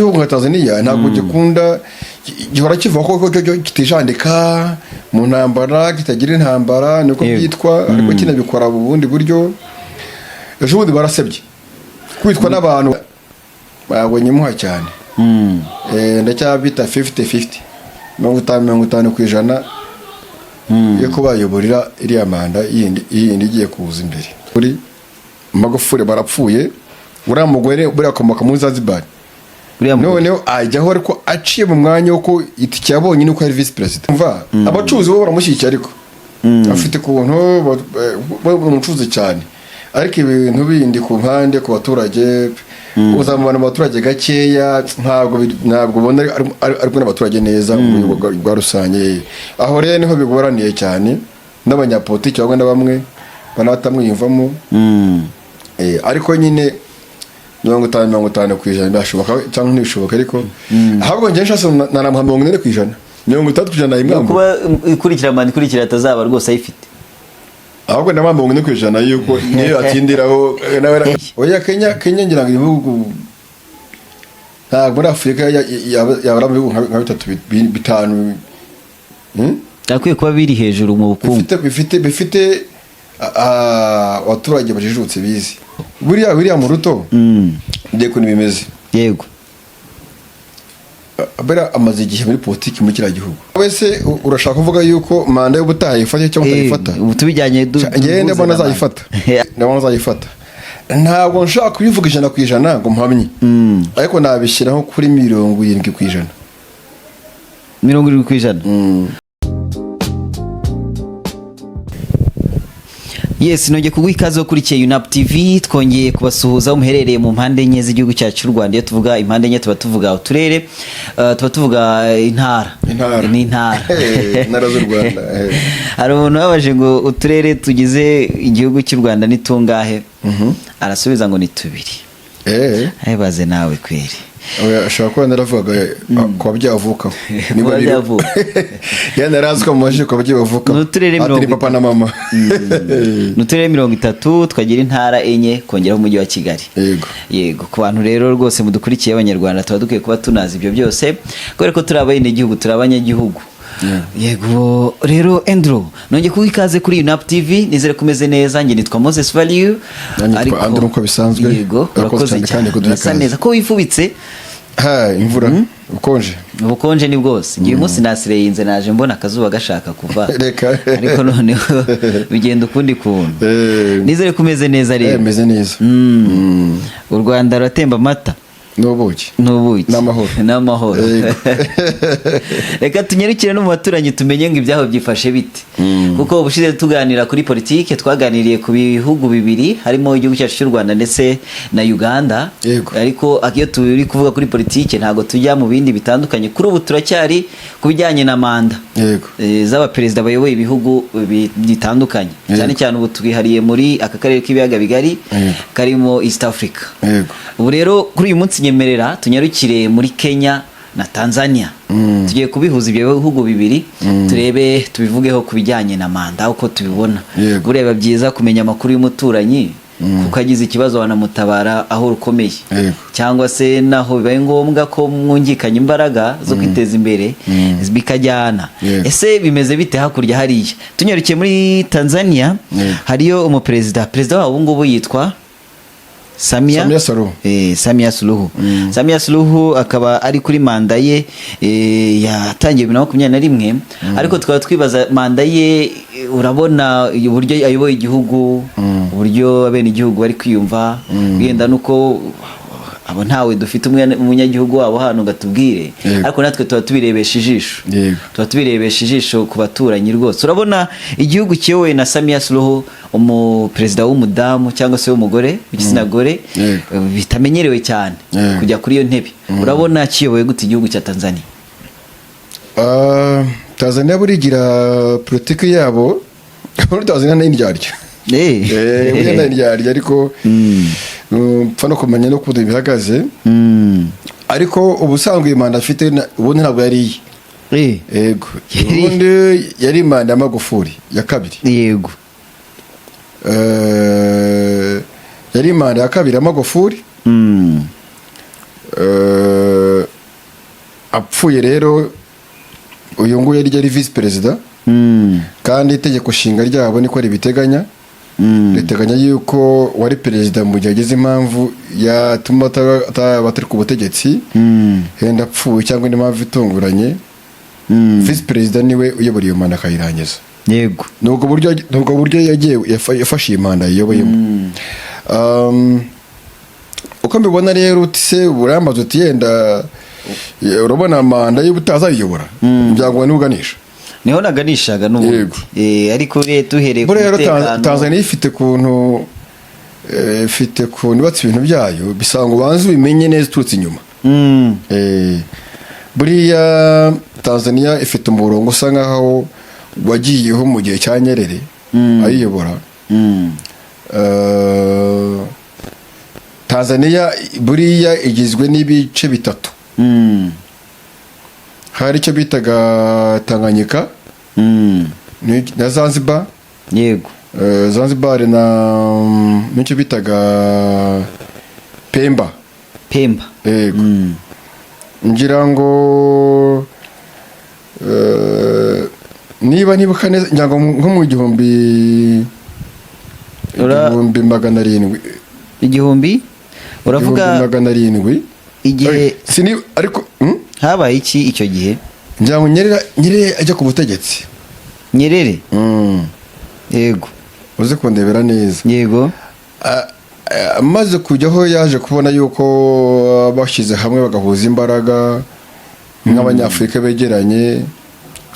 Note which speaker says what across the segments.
Speaker 1: Igihugu nka Tanzania ntabwo gikunda, gihora kivuga ko cyo kitijandika mu ntambara, kitagira intambara, niko byitwa, ariko kinabikora mu bundi buryo. Ejo bundi barasebye kwitwa n'abantu, ntabwo nyimuha cyane. Ndacyabita 50-50, 50-50% yo kubayoborera iriya manda yindi igiye kuza imbere. Kuri Magufuli barapfuye, uriya mugore buriya akomoka muri Zanzibar.
Speaker 2: Uriya mugore.
Speaker 1: Noneho ajyaho ariko aciye mu mwanya wo ko itike yabonye nuko ari visi perezida. Umva, abacuruzi bo baramushyigikiye, ariko afite ukuntu bo ni umucuruzi cyane, ariko ibintu bindi ku mpande ku baturage uzamubona mu baturage gakeya, ntabwo ubona ari kumwe n'abaturage neza mu buryo bwa rusange. Aho rero niho bigoraniye cyane n'abanyapolitiki bamwe na bamwe banabatamwiyumvamo. Ariko nyine 50-50% birashoboka cyangwa ntibishoboka, ariko ahubwo njye nshatse nanamuha 40%, 60% nayimwambura.
Speaker 2: Kuba ikurikira manda ikurikira atazaba rwose ayifite.
Speaker 1: Ahubwo ndamuha 40% yuko niyo atindiraho nawe. Oya, Kenya ngira ngo ibihugu ntabwo muri Afurika yabara mu bihugu nka bitatu, bitanu.
Speaker 2: Byakwiye kuba biri hejuru mu bukungu.
Speaker 1: Bifite abaturage bajijutse bize. Buriya William Ruto, ngiye ukuntu bimeze, buriya amaze igihe muri politiki muri kiriya gihugu. Wese urashaka kuvuga yuko manda y'ubutaha yifata cyangwa atayifata?
Speaker 2: Ubu tubijyanye
Speaker 1: Njyewe ndabona
Speaker 2: duhuze na
Speaker 1: azayifata.
Speaker 2: manda.
Speaker 1: Ndabona azayifata. Ntabwo nshaka kubivuga 100% ngo mpamye, ariko nabishyiraho kuri 70%.
Speaker 2: 70%. Yes, nongeye kuguha ikaze ukurikiye UNAP TV. Twongeye kubasuhuza aho muherereye mu mpande enye z'igihugu cyacu cy'u Rwanda. Iyo tuvuga impande enye tuba tuvuga uturere, tuba tuvuga intara.
Speaker 1: Intara.
Speaker 2: Ni intara.
Speaker 1: Intara z'u Rwanda.
Speaker 2: Hari umuntu wabaje ngo uturere tugize igihugu cy'u Rwanda ni tungahe? Arasubiza ngo ni tubiri. Ayibaze nawe kweri.
Speaker 1: Oya, ashobora kuba naravugaga ku babyeyi bavukaho.
Speaker 2: Ku babyeyi bavuka.
Speaker 1: Yani narazi ko mu majwi ku babyeyi bavukaho.
Speaker 2: Ni uturere
Speaker 1: Ati
Speaker 2: mirongo
Speaker 1: ni papa na mama.
Speaker 2: Ni uturere 30, tukagira intara enye, kongeraho umujyi wa Kigali. Yego, ku bantu rero rwose mudukurikiye, Abanyarwanda, tuba dukwiye kuba tunazi ibyo byose kubera ko turi abenegihugu, turi abanyagihugu. Yego rero, Andrew, nongeye kuguha ikaze kuri UNAP TV. Nizere ko umeze neza. Njye nitwa Moses Value.
Speaker 1: Nanjye nitwa Andrew nk'uko bisanzwe.
Speaker 2: Yego.
Speaker 1: Urakoze
Speaker 2: Urakoze
Speaker 1: cyane kandi
Speaker 2: cyane.
Speaker 1: kuduha
Speaker 2: Urasa
Speaker 1: ikaze.
Speaker 2: neza ko wifubitse.
Speaker 1: Ha, imvura, ubukonje.
Speaker 2: Ubukonje ni bwose. Ngiye uyu munsi nasireyinze, naje mbona akazuba gashaka kuva.
Speaker 1: Reka.
Speaker 2: Ariko noneho bigenda ukundi kuntu. Nizere ko umeze neza rero.
Speaker 1: Meze neza.
Speaker 2: U Rwanda ruratemba amata
Speaker 1: n'ubuki.
Speaker 2: N'ubuki.
Speaker 1: N'amahoro.
Speaker 2: N'amahoro.
Speaker 1: Yego.
Speaker 2: Reka tunyarukire no mu baturanyi, tumenye ngo ibyaho byifashe bite, kuko ubushize tuganira kuri politike twaganiriye ku bihugu bibiri, harimo igihugu cyacu cy'u Rwanda ndetse na Uganda. Ariko iyo turi kuvuga kuri politike ntabwo tujya mu bindi bitandukanye. Kuri ubu turacyari ku bijyanye na manda z'abaperezida bayoboye ibihugu bitandukanye, cyane cyane ubu twihariye muri aka karere k'ibiyaga bigari karimo East Africa. Ubu rero kuri uyu munsi nyemerera tunyarukire muri Kenya na Tanzania. Tugiye kubihuza ibyo bihugu bibiri, turebe, tubivugeho ku bijyanye na manda uko tubibona. Bureba byiza kumenya amakuru y'umuturanyi, kuko agize ikibazo wanamutabara aho rukomeye, cyangwa se naho bibaye ngombwa ko mwungikanya imbaraga zo kwiteza imbere bikajyana. Ese bimeze bite hakurya hariya? Tunyarukiye muri Tanzania, hariyo umuperezida, perezida wabo ubu ngubu yitwa Samia.
Speaker 1: Samia Suluhu.
Speaker 2: Samia Suluhu. Samia Suluhu akaba ari kuri manda ye yatangiye 2021, ariko tukaba twibaza manda ye, urabona uburyo ayoboye igihugu, uburyo abenegihugu bari kwiyumva, wenda nuko abo ntawe dufite umunyagihugu wabo hano ngo atubwire, ariko natwe tuba tubirebesha ijisho. Tuba tubirebesha ijisho ku baturanyi rwose. Urabona igihugu kiyobowe na Samia Suluhu, umuperezida w'umudamu cyangwa se w'umugore, w'igitsina gore, bitamenyerewe cyane kujya kuri iyo ntebe. Urabona kiyobowe gute igihugu cya Tanzania?
Speaker 1: Ah, Tanzania burigira politiki yabo muri Tanzania ni indyarya. Buriya ni indyarya, ariko mpfa no kumenya no ukuntu bihagaze. Ariko ubusanzwe iyi manda afite ubundi ntabwo yari iye. Yego. Ubundi yari manda ya Magufuli ya kabiri. Yari manda ya kabiri ya Magufuli. Apfuye rero, uyu nguyu yari visi perezida, kandi itegeko nshinga ryabo niko ribiteganya. Riteganya yuko wari perezida, mu gihe agize impamvu yatuma ataba atari ku butegetsi, yenda apfuye cyangwa indi mpamvu itunguranye, visi perezida niwe uyobora iyo manda akayirangiza. Ni ubwo buryo yagiye yafashe iyi manda yiyoboyemo. Uko mbibona rero, uti se urambaza uti yenda urabona manda y'ubutazayiyobora, byangombwa n'uganisha.
Speaker 2: Niho naganishaga n'ubundi.
Speaker 1: Yego.
Speaker 2: Ariko duhereye ku
Speaker 1: Buriya rero
Speaker 2: mutekano.
Speaker 1: Tanzania ifite ukuntu yubatse ibintu byayo, bisaba ngo ubanze ubimenye neza uturutse inyuma. Buriya Tanzania ifite umurongo usa nkaho wagiyeho mu gihe cya Nyerere ayiyobora. Tanzania buriya igizwe n'ibice bitatu. Hari icyo bitaga Tanganyika na Zanzibar. Zanzibar na n'icyo bitaga Pemba.
Speaker 2: Pemba.
Speaker 1: Yego. Ngira ngo niba nibuka neza, ngira ngo nko mu igihumbi 1700.
Speaker 2: Igihumbi uravuga?
Speaker 1: 1700.
Speaker 2: Igihe
Speaker 1: Sini ariko,
Speaker 2: Habaye iki icyo gihe?
Speaker 1: Ngira ngo Nyerere ajya ku butegetsi.
Speaker 2: Nyerere. Yego.
Speaker 1: Uze kundebera neza.
Speaker 2: Yego.
Speaker 1: Amaze kujyaho, yaje kubona yuko bashyize hamwe bagahuza imbaraga nk'Abanyafurika begeranye,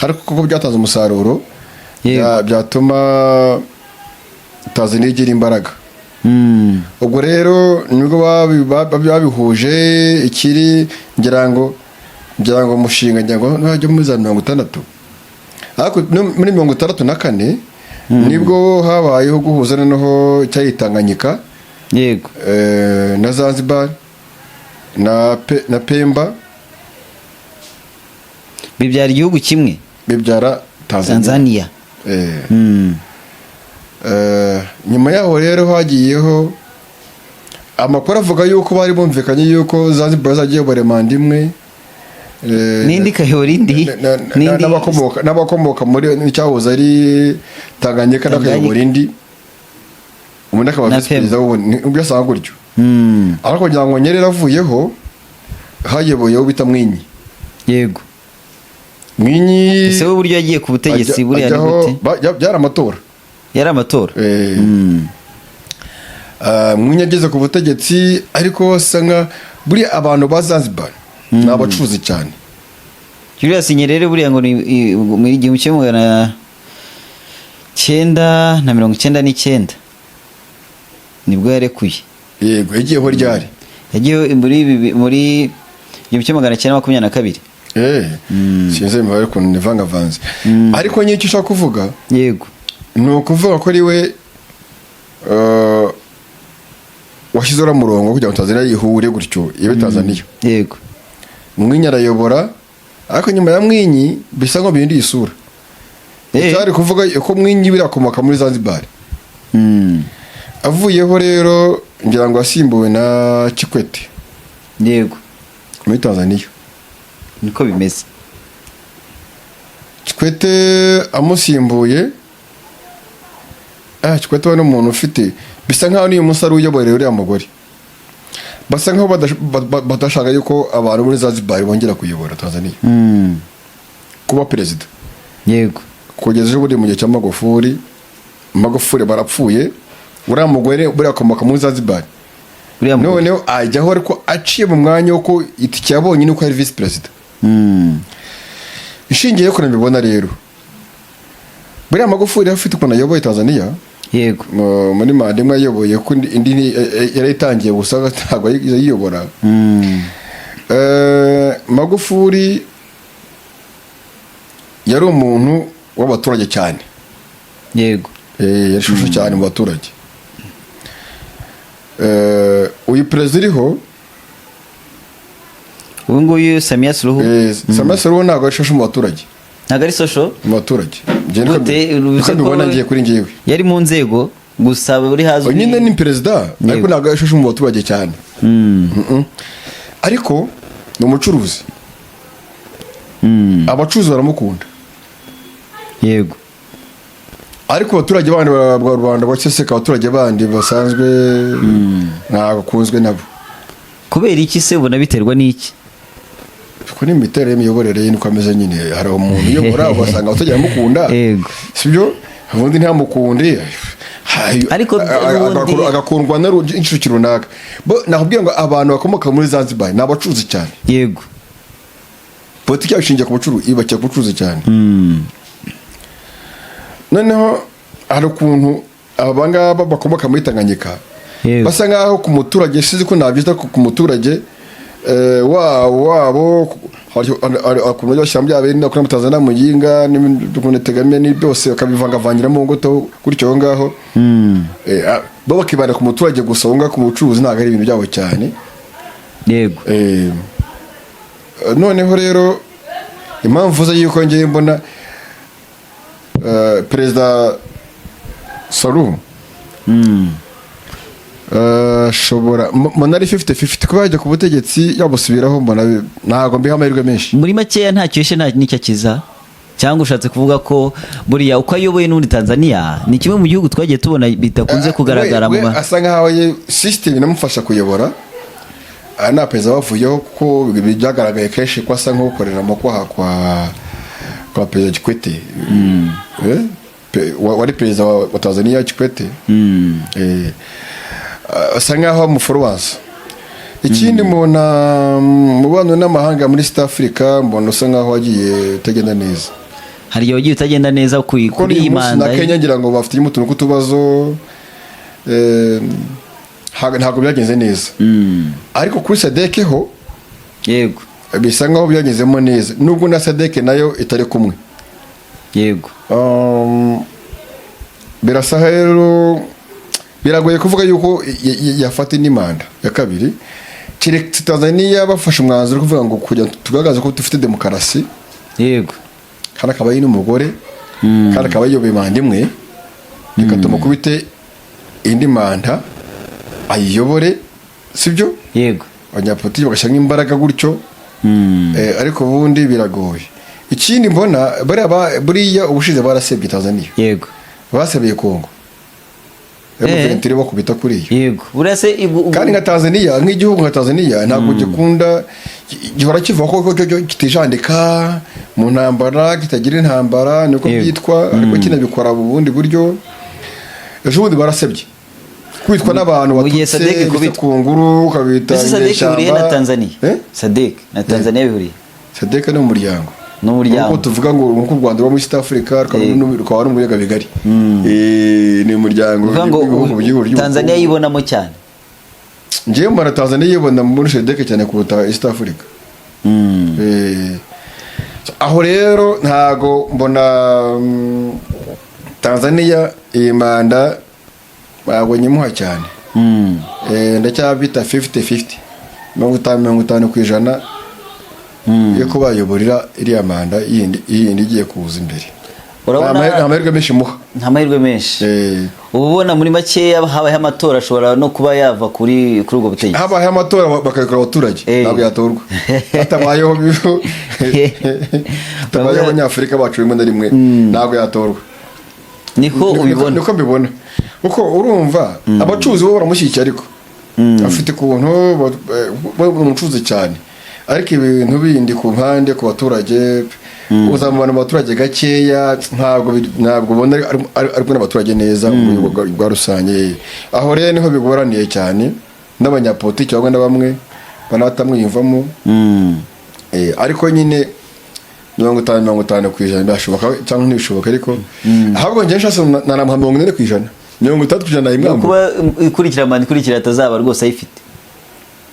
Speaker 1: ariko koko byatanze umusaruro, byatuma Tanzania igira imbaraga. Ubwo rero nibwo babihuje ikiri, ngira ngo umushinga, ngira ngo ntajya muri za 60, ariko no muri 64 nibwo habayeho guhuza noneho cyayitanganyika na Zanzibar na Pemba.
Speaker 2: Bibyara igihugu kimwe.
Speaker 1: Bibyara Tanzania.
Speaker 2: Tanzania.
Speaker 1: Nyuma yaho rero hagiyeho amakuru avuga yuko bari bumvikanye yuko Zanzibar izajya iyobora manda imwe,
Speaker 2: N'indi ikayobora indi. N'indi.
Speaker 1: N'abakomoka muri icyahoze ari Tanganyika n'akayobora indi, ubundi akaba
Speaker 2: Na
Speaker 1: visi perezida w'ubundi, byasanga gutyo. Ariko kugira ngo Nyerere avuyeho, hayoboyeho bita Mwinyi. Mwinyi
Speaker 2: Ese we uburyo yagiye ku butegetsi buriya ni
Speaker 1: ajyaho-
Speaker 2: gute?
Speaker 1: Byari amatora.
Speaker 2: Yari amatora.
Speaker 1: Mwinyi ageze ku butegetsi, ariko asa nka buriya abantu ba Zanzibar ni abacuruzi cyane.
Speaker 2: Julius Nyerere buriya ngo ni muri 1999 nibwo yarekuye.
Speaker 1: Yego, yagiyeho ryari?
Speaker 2: Yagiye muri 1922.
Speaker 1: Sinzi imibare ukuntu nivangavanze, ariko nyine icyo ushaka kuvuga ni ukuvuga ko ari we washyizeho uriya murongo kugira ngo Tanzania yihure gutyo ibe Tanzania. Mwinyi arayobora, ariko nyuma ya Mwinyi bisa nkaho bihinduye isura. Cyari kuvuga ko Mwinyi birakomoka muri Zanzibar. Avuyeho rero, ngira ngo yasimbuwe na Kikwete muri Tanzania.
Speaker 2: Niko bimeze.
Speaker 1: Kikwete amusimbuye, Kikwete we ni umuntu ufite, bisa nkaho n'uyu munsi ari uyoborera uriya mugore, basa nkaho badashaka yuko abantu muri Zanzibar bongera kuyobora Tanzania, kuba perezida. Kugeza ejo bundi mu gihe cya Magufuli. Magufuli barapfuye, uriya mugore buriya akomoka muri Zanzibar.
Speaker 2: Uriya mugore.
Speaker 1: Noneho ajyaho ariko aciye mu mwanya wo ko itike yabonye nuko ari visi perezida. Ishingiye ko nabibona rero, buriya Magufuli afite ukuntu ayoboye Tanzania. Muri manda imwe ayoboye, ko indi yari itangiye gusa ntabwo yigeze ayiyobora. Magufuli yari umuntu w'abaturage cyane. Yari ishusho cyane mu baturage. Uyu perezida uriho,
Speaker 2: Uyu nguyu Samia Suluhu.
Speaker 1: Samia Suluhu ntabwo ari ishusho mu baturage.
Speaker 2: Ntabwo ari social.
Speaker 1: Mu baturage. Njye niko
Speaker 2: Gute?
Speaker 1: niko mbibona ngiye kuri njyewe.
Speaker 2: Yari mu nzego gusa uri hazwi.
Speaker 1: Nyine ni perezida, ariko ntabwo ari ishusho mu baturage cyane. Ariko ni umucuruzi. Abacuruzi baramukunda, ariko abaturage bandi ba rubanda baceseka, abaturage bandi basanzwe, ntabwo akunzwe nabo.
Speaker 2: Kubera iki se? Ubona biterwa n'iki?
Speaker 1: Kuko ni imiterere y'imiyoborere ye, niko ameze nyine. Hari umuntu uyobora ugasanga abaturage baramukunda, sibyo, ubundi ntamukunde.
Speaker 2: Ariko n'ubundi-
Speaker 1: Agakundwa n'inshuti runaka. Bo nakubwira ngo abantu bakomoka muri Zanzibar ni abacuruzi cyane. Politiki yabo ishingiye ku bucuruzi, yubakiye ku bucuruzi cyane. Noneho hari ukuntu aba ngaba bakomoka muri Tanganyika basa nkaho ku muturage, sizi ko nabyita ku muturage wabo hari ukuntu bajya bashyiramo bya bindi bakora muri Tanzania, muyinga n'ukuntu tegamiye ni byose bakabivangavangiramo ngo gutyo aho ngaho. Bo bakibanda ku muturage gusa, aho ngaho ku bucuruzi ntabwo ari ibintu byabo cyane. Noneho rero impamvu ze yuko ngiye mbona Perezida Suluhu ashobora mbona ari 50-50 kuba yajya ku butegetsi, yabusubiraho, mbona ntabwo mbiha amahirwe menshi.
Speaker 2: Muri makeya, ntacyo yishe nta n'icyo akiza, cyangwa ushatse kuvuga ko buriya uko ayoboye n'ubundi Tanzania ni kimwe mu gihugu twagiye tubona bidakunze kugaragara
Speaker 1: We
Speaker 2: mu ma
Speaker 1: asa nkaho ye system inamufasha kuyobora. Aha nta perezida bavuyeho, kuko byagaragaye kenshi ko asa nk'ukorera mu kwaha kwa Perezida Kikwete. Wari perezida wa Tanzania, Kikwete. Asa nkaho amuforowansa. Ikindi mbona mubano n'amahanga muri East Africa, mbona usa nkaho wagiye utagenda neza.
Speaker 2: Hari igihe wagiye utagenda neza
Speaker 1: Kuko
Speaker 2: kuri iyi
Speaker 1: uyu munsi
Speaker 2: manda
Speaker 1: na
Speaker 2: ye.
Speaker 1: Kenya ngira ngo bafite utuntu tw'utubazo, ntabwo byagenze neza. Ariko kuri SADC ho bisa nkaho byagezemo neza, nubwo na SADC nayo itari kumwe. Birasa rero biragoye kuvuga yuko yafata indi manda ya kabiri, keretse Tanzania bafashe umwanzuro wo kuvuga ngo kugira ngo tugaragaze ko dufite demokarasi, kandi akaba ari n'umugore, kandi akaba ayoboye manda imwe, reka tumukubite indi manda ayiyobore, sibyo?
Speaker 2: Yego.
Speaker 1: Abanyapolitiki bagashyiramo imbaraga gutyo. Ariko ubundi biragoye. Ikindi mbona bariya buriya ubushize barasebye Tanzania, basebye Kongo, M23 bakubita kuri iyo.
Speaker 2: Yego, buriya se
Speaker 1: Kandi nka Tanzania, nk'igihugu nka Tanzania, ntabwo gikunda gihora kivuga ko cyo kitijandika mu ntambara, kitagira intambara, niko byitwa, ariko kinabikora mu bundi buryo. Ejo bundi barasebye kwitwa n'abantu
Speaker 2: Mu gihe
Speaker 1: batutse
Speaker 2: SADC ikubitwa.
Speaker 1: ku nguru ukabita
Speaker 2: Ese SADC ihuriye na
Speaker 1: inyeshyamba.
Speaker 2: Tanzania?
Speaker 1: Eh?
Speaker 2: SADC na Tanzania bihuriye?
Speaker 1: SADC ni umuryango.
Speaker 2: Ni umuryango.
Speaker 1: Nkuko tuvuga ngo nkuko u Rwanda ruba muri East Africa, rukaba rukaba no mu biyaga bigari. Ni umuryango
Speaker 2: Uvuga ngo
Speaker 1: w'ibihugu by'ibihugu.
Speaker 2: Tanzania yibonamo cyane.
Speaker 1: Njyewe mbona Tanzania yibona muri SADC cyane kuruta East Africa. Aho rero ntago mbona Tanzania iyi manda ntabwo nyimuha cyane. Ndacyabita 50-50, 50-50% yo kuba bayoborera iriya manda yindi igiye kuza imbere. Nta mahirwe menshi muha.
Speaker 2: Nta mahirwe menshi. Uba ubona muri makeya habayeho amatora ashobora no kuba yava kuri ubwo butegetsi.
Speaker 1: Habayeho amatora bakabikora abaturage, ntabwo yatorwa. Hatabayeho Abanyafurika bacu rimwe na rimwe, ntabwo yatorwa.
Speaker 2: Niko ubibona?
Speaker 1: Niko mbibona, kuko urumva abacuruzi bo baramushyigikiye, ariko afite ukuntu ni umucuruzi cyane, ariko ibintu bindi ku mpande ku baturage uzamubona mu baturage gakeya, ntabwo ubona ari kumwe n'abaturage neza mu buryo bwa rusange. Aho rero niho bigoraniye cyane n'abanyapolitiki bamwe na bamwe banatamwiyumvamo. Ariko nyine 50-50% birashoboka cyangwa ntibishoboka, ariko ahubwo njye nshatse nanamuha 40%, 60% nayimwambura.
Speaker 2: Kuba ikurikira manda ikurikira atazaba rwose ayifite.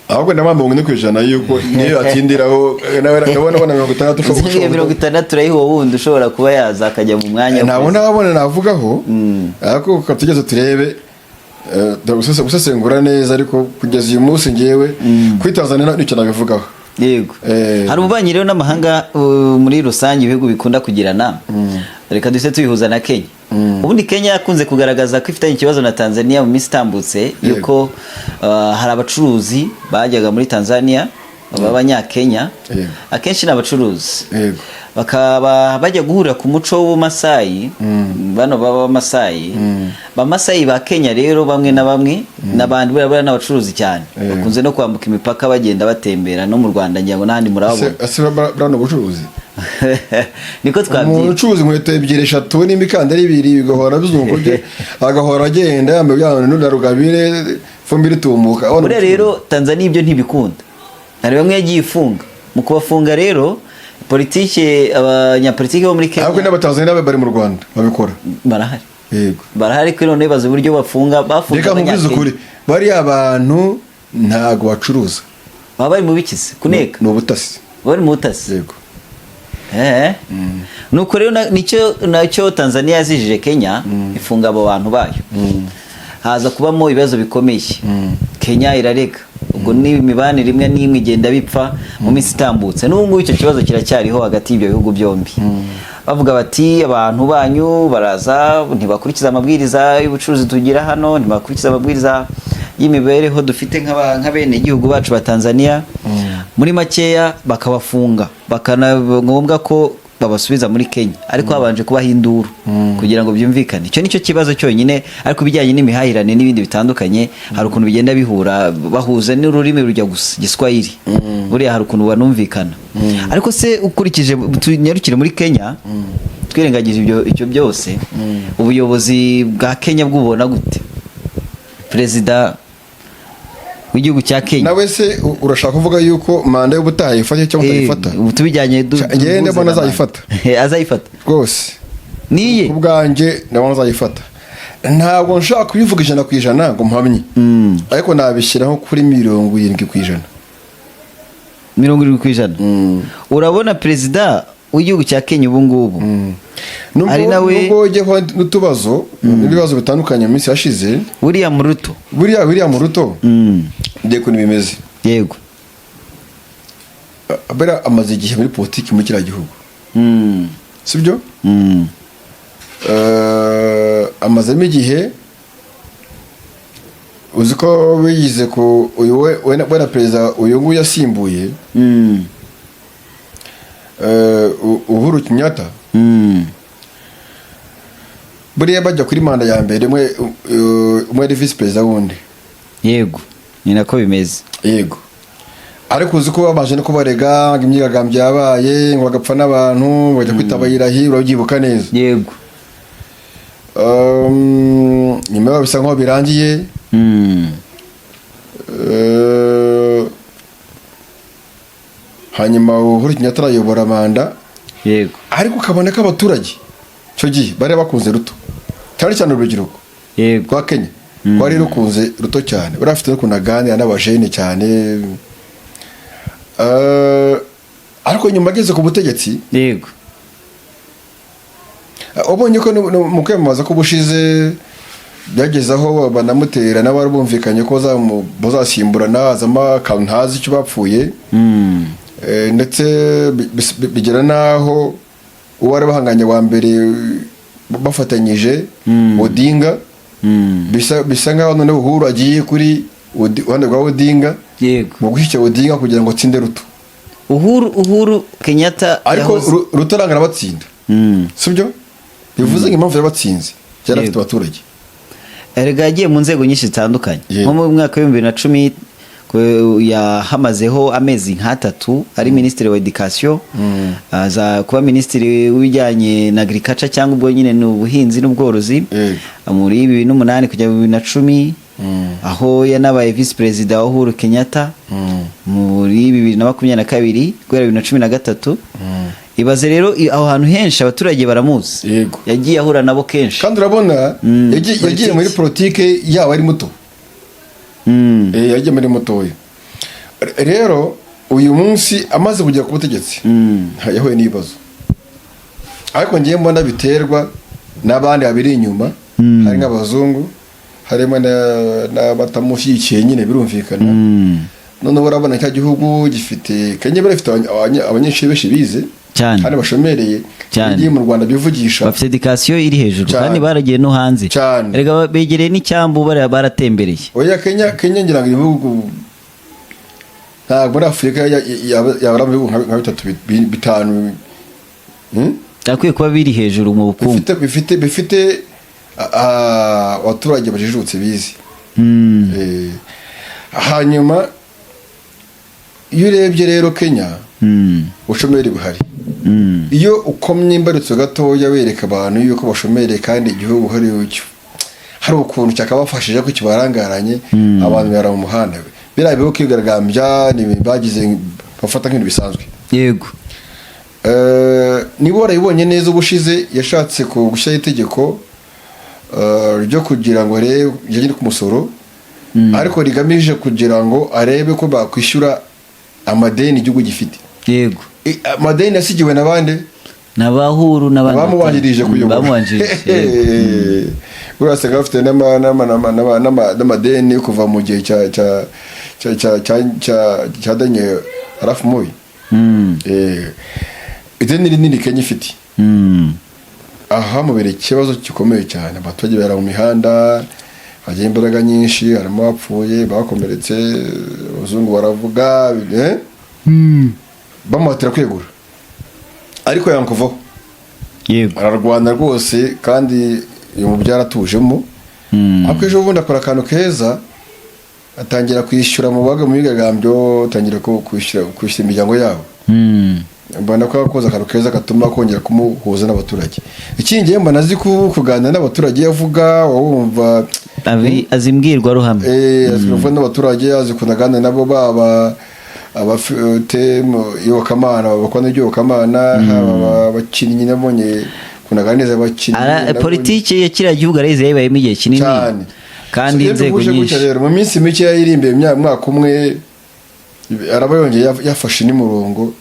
Speaker 1: Ahubwo ndamuha 40% yuko niyo atindiraho, nawe ndabona abona 60.
Speaker 2: Uzi 60 urayiha uwo wundi ushobora kuba yaza akajya mu mwanya wa
Speaker 1: Ntabwo
Speaker 2: perezida.
Speaker 1: nabona navugaho, ariko tugeze turebe, gusesengura neza, ariko kugeza uyu munsi ngewe kuri Tanzania nicyo nabivugaho.
Speaker 2: Hari ububanyi rero n'amahanga muri rusange ibihugu bikunda kugirana. Reka duhite tubihuza na Kenya. Ubundi Kenya yakunze kugaragaza ko ifitanye ikibazo na Tanzania mu minsi itambutse, yuko hari abacuruzi bajyaga muri Tanzania. b'Abanyakenya, akenshi ni abacuruzi, bakaba bajya guhurira ku muco w'Ubumasayi. Bano baba Bamasayi, Bamasayi ba Kenya rero, bamwe na bamwe n'abandi buriya n'abacuruzi cyane, bakunze no kwambuka imipaka, bagenda batembera no mu Rwanda, ngira ngo n'ahandi murababona.
Speaker 1: Ese buriya ni ubucuruzi?
Speaker 2: Niko
Speaker 1: Umuntu
Speaker 2: twabyita.
Speaker 1: ucuruza inkweto ebyiri, eshatu n'imikandara ibiri, bigahora bizungu bye, agahora agenda yambaye bya bintu na rugabire, ifumbire itumuka. Abona
Speaker 2: Buriya
Speaker 1: ubucuruzi.
Speaker 2: rero Tanzania ibyo ntibikunda. Hari bamwe yagiye ifunga. Mu kubafunga rero, politike, abanyapolitike bo muri
Speaker 1: Ariko
Speaker 2: Kenya
Speaker 1: n'Abatanzaniya bari mu Rwanda babikora.
Speaker 2: Barahari.
Speaker 1: Yego.
Speaker 2: Barahari, kuri none bazi uburyo bafunga, bafunga
Speaker 1: Reka nkubwize
Speaker 2: Abanyakenya.
Speaker 1: ukuri, bariya bantu ntabwo bacuruza.
Speaker 2: Baba bari mu bikizi kuneka.
Speaker 1: Ni ubutasi.
Speaker 2: Baba bari mu butasi.
Speaker 1: Yego.
Speaker 2: Nuko rero nicyo nacyo Tanzania yazijije Kenya, ifunga abo bantu bayo, haza kubamo ibibazo bikomeye. Kenya irarega, ubwo ni imibanire imwe n'imwe igenda bipfa mu minsi itambutse. N'ubu ngubu icyo kibazo kiracyariho hagati y'ibyo bihugu byombi, bavuga bati abantu banyu baraza ntibakurikiza amabwiriza y'ubucuruzi tugira hano, ntibakurikiza amabwiriza y'imibereho dufite nk'abenegihugu bacu ba Tanzania. Muri makeya bakabafunga, bakana ngombwa ko babasubiza muri Kenya, ariko habanje kubaho induru kugira ngo byumvikane. Icyo nicyo kibazo cyonyine, ariko ibijyanye n'imihahirane n'ibindi bitandukanye, hari ukuntu bigenda bihura, bahuza n'ururimi rujya gusa, Igiswahili. Buriya hari ukuntu banumvikana. Ariko se ukurikije, tunyarukire muri Kenya, twirengagije ibyo byose, ubuyobozi bwa Kenya bwubona gute, perezida w'igihugu cya Kenya?
Speaker 1: Nawe se urashaka kuvuga yuko manda y'ubutaha yifata cyangwa utayifata?
Speaker 2: Ubu tubijyanye
Speaker 1: Njyewe ndabona
Speaker 2: duhuze
Speaker 1: azayifata.
Speaker 2: n'abandi. Azayifata?
Speaker 1: Rwose.
Speaker 2: Niye?
Speaker 1: Ku bwanjye ndabona azayifata. Ntabwo nshaka kubivuga 100% ngo mpamye, ariko nabishyiraho kuri 70%.
Speaker 2: 70%? Urabona perezida w'igihugu cya Kenya ubu ngubu
Speaker 1: Nubwo
Speaker 2: Ari nawe-
Speaker 1: nubwo ujyaho n'utubazo n'ibibazo bitandukanye mu minsi yashize.
Speaker 2: William Ruto.
Speaker 1: Buriya William Ruto, ngiye ukuntu bimeze, buriya amaze igihe muri politiki muri kiriya gihugu, sibyo? Amazemo igihe. Uzi ko bigize ku uyu we na perezida uyu nguyu yasimbuye, Uhuru Kenyatta. Buriya bajya kuri manda ya mbere, umwe ari visi perezida wundi.
Speaker 2: Yego, ni nako bimeze.
Speaker 1: Yego, ariko uzi ko babanje no kubarega ngo imyigaragambyo yabaye, ngo bagapfa n'abantu, bajya kwitaba Irahi, urabyibuka neza?
Speaker 2: Yego.
Speaker 1: Nyuma yaho bisa nkaho birangiye. Hanyuma Uhuru Kenyatta arayobora manda, ariko ukabona ko abaturage icyo gihe bari bakunze Ruto cyane cyane, urubyiruko rwa Kenya rwari rukunze Ruto cyane. Bari bafite n'ukuntu aganira n'abajene cyane. Ariko nyuma ageze ku butegetsi, ubonye ko mu kwiyamamaza ko ubushize byageze aho banamutera, n'abari bumvikanye ko bazasimburana, hazamo akantu ntazi icyo bapfuye. Ndetse bigera n'aho uwo wari bahanganye wa mbere bafatanyije, Odinga, bisa nkaho noneho Uhuru agiye kuri uruhande rwa Odinga mu gushyigikira Odinga kugira ngo atsinde Ruto.
Speaker 2: Uhuru Kenyatta
Speaker 1: Ariko
Speaker 2: yahoze-
Speaker 1: Ruto aranga arabatsinda. Sibyo? Bivuze ngo impamvu yabatsinze, yari afite abaturage.
Speaker 2: Erega yagiye mu nzego nyinshi zitandukanye. Nko mu mwaka wa 2010 yahamazeho amezi nk'atatu ari minisitiri wa education, aza kuba minisitiri w'ibijyanye na agriculture, cyangwa ubwo nyine ni ubuhinzi n'ubworozi, muri 2008 kugera 2010, aho yanabaye visi perezida wa Uhuru Kenyatta muri 2022 guhera 2013. Ibaze rero, aho hantu henshi abaturage baramuzi. Yagiye ahura nabo kenshi.
Speaker 1: Kandi urabona yagiye muri politike yaba ari muto. Yagiye muri mutoya. Rero uyu munsi amaze kugera ku butegetsi, yahuye n'ibibazo, ariko ngiye mbona biterwa n'abandi babiri inyuma, hari nk'abazungu, harimo n'abatamushyigikiye nyine, birumvikana. Noneho urabona cya gihugu gifite, Kenya bari bafite abanyeshuri benshi bize kandi bashomereye. Igiye mu Rwanda bivugisha.
Speaker 2: Bafite education iri hejuru.
Speaker 1: Cyane.
Speaker 2: Kandi baragiye no hanze.
Speaker 1: Cyane.
Speaker 2: Erega begereye n'icyambu, baratembereye.
Speaker 1: Oya, Kenya ngira ngo ibihugu Ntabwo muri Afurika yabara mu bihugu nka bitatu, bitanu.
Speaker 2: Byakwiye kuba biri hejuru mu bukungu.
Speaker 1: Bifite abaturage bajijutse, bize. Hanyuma iyo urebye rero Kenya, ubushomeri buhari, iyo ukomye imbarutso gatoya wereka abantu yuko bashomereye kandi igihugu hari ukuntu cyakabafashije ko kibarangaranye, abantu bara mu muhanda. Biriya bihugu kwigaragambya ni ibintu bagize, bafata nk'ibintu bisanzwe. Niba warabibonye neza, ubushize yashatse gushyiraho itegeko ryo kugira ngo arebe rijyanye ku musoro, ariko rigamije kugira ngo arebe ko bakwishyura amadeni igihugu gifite. Amadeni yasigiwe na bande?
Speaker 2: N'abahuru n'abandi.
Speaker 1: Bamubanjirije kuyobora.
Speaker 2: Bamubanjirije, yego.
Speaker 1: Buriya usanga bafite n'amadeni yo kuva mu gihe cya Daniel Arap Moi. Ideni rinini Kenya ifite, aha hamubereye ikibazo gikomeye cyane. Abaturage bara mu mihanda, hagiye imbaraga nyinshi, harimo abapfuye, bakomeretse, abazungu baravuga, bamuhatira kwegura, ariko yanga kuvaho. Ararwana rwose, kandi uyu mubyara atujemo. Ariko ejo bundi akora akantu keza, atangira kwishyura mu baga mu myigaragambyo, atangira kwishyura imiryango yabo. Mbona ko yakoze akantu keza gatuma kongera kumuhuza n'abaturage. Ikindi ngewe mbona azi kuganira n'abaturage, iyo avuga wumva
Speaker 2: Azi imbwirwaruhame.
Speaker 1: Azi kuvuga n'abaturage, azi ukuntu aganira nabo, baba abafite mu iyobokamana, bakora iby'iyobokamana, haba abakinnyi, nabonye ukuntu aganiriza abakinnyi.
Speaker 2: Politiki ya kiriya gihugu arayizi, yayibayemo igihe kinini.
Speaker 1: Cyane.
Speaker 2: Kandi
Speaker 1: So, iyo
Speaker 2: inzego
Speaker 1: bihuje gutya
Speaker 2: nyinshi.
Speaker 1: rero, mu minsi mike iri imbere, mwaka umwe, araba yongeye yafashe n'umurongo,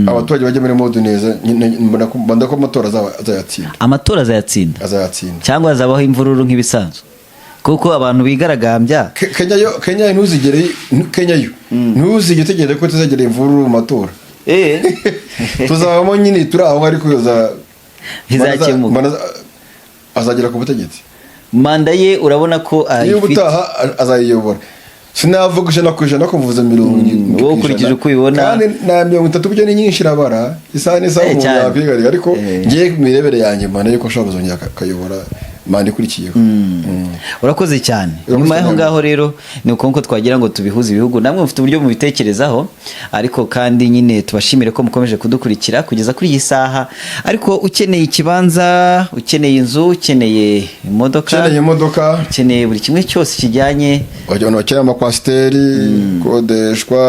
Speaker 1: abaturage bajya muri mode neza. Nyine mbona ko amatora azayatsinda.
Speaker 2: Amatora azayatsinda?
Speaker 1: Azayatsinda.
Speaker 2: Cyangwa hazabaho imvururu nk'ibisanzwe, kuko abantu bigaragambya?
Speaker 1: Kenya yo, Kenya ntuzigere, Kenya yo ntuzigere utegereza ko tuzagera imvururu mu matora. Tuzabamo nyine turi aho, ariko
Speaker 2: Bizakemuka.
Speaker 1: mbona azagera ku butegetsi.
Speaker 2: Manda ye urabona ko
Speaker 1: Niba
Speaker 2: ayifite?
Speaker 1: ubutaha azayiyobora. Sinavuga 100%, ko mvuze 70
Speaker 2: Wowe
Speaker 1: ku
Speaker 2: ukurikije
Speaker 1: ijana.
Speaker 2: uko ubibona.
Speaker 1: Kandi na 30 byo ni nyinshi, irabara isaha n'isaha umuntu
Speaker 2: Cyane.
Speaker 1: yakwigarira, ariko ngiye mu mirebere yanjye mbona yuko ashobora kuzongera akayobora manda ikurikiyeho.
Speaker 2: Urakoze cyane.
Speaker 1: Urakoze
Speaker 2: Nyuma y'aho
Speaker 1: cyane.
Speaker 2: ngaho rero ni uko nguko twagira ngo tubihuze ibihugu. Namwe mufite uburyo mubitekerezaho, ariko kandi nyine tubashimire ko mukomeje kudukurikira kugeza kuri iyi saha. Ariko ukeneye ikibanza, ukeneye inzu, ukeneye imodoka,
Speaker 1: Ukeneye imodoka,
Speaker 2: ukeneye buri kimwe cyose kijyanye
Speaker 1: abantu bakeneye ama Coaster kodeshwa,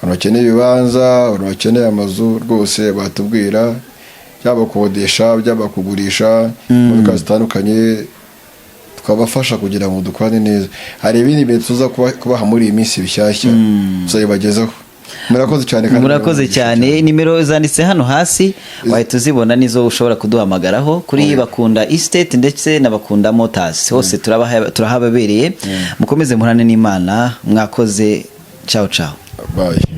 Speaker 1: abantu bakeneye ibibanza, abantu bakeneye amazu, rwose batubwira, byaba gukodesha, byaba kugurisha imodoka zitandukanye, twabafasha kugira ngo dukorane neza. Hari ibindi bintu tuza kubaha muri iyi minsi bishyashya, tuzabibagezaho. Murakoze cyane kandi
Speaker 2: Murakoze
Speaker 1: murakoze.
Speaker 2: cyane. Nimero zanditse hano hasi, wahita uzibona, nizo ushobora kuduhamagaraho kuri Bakunda Estate ndetse na Bakunda Motors. Hose turahababereye. Mukomeze muhorane n'Imana. Mwakoze, ciao ciao.
Speaker 1: Bye.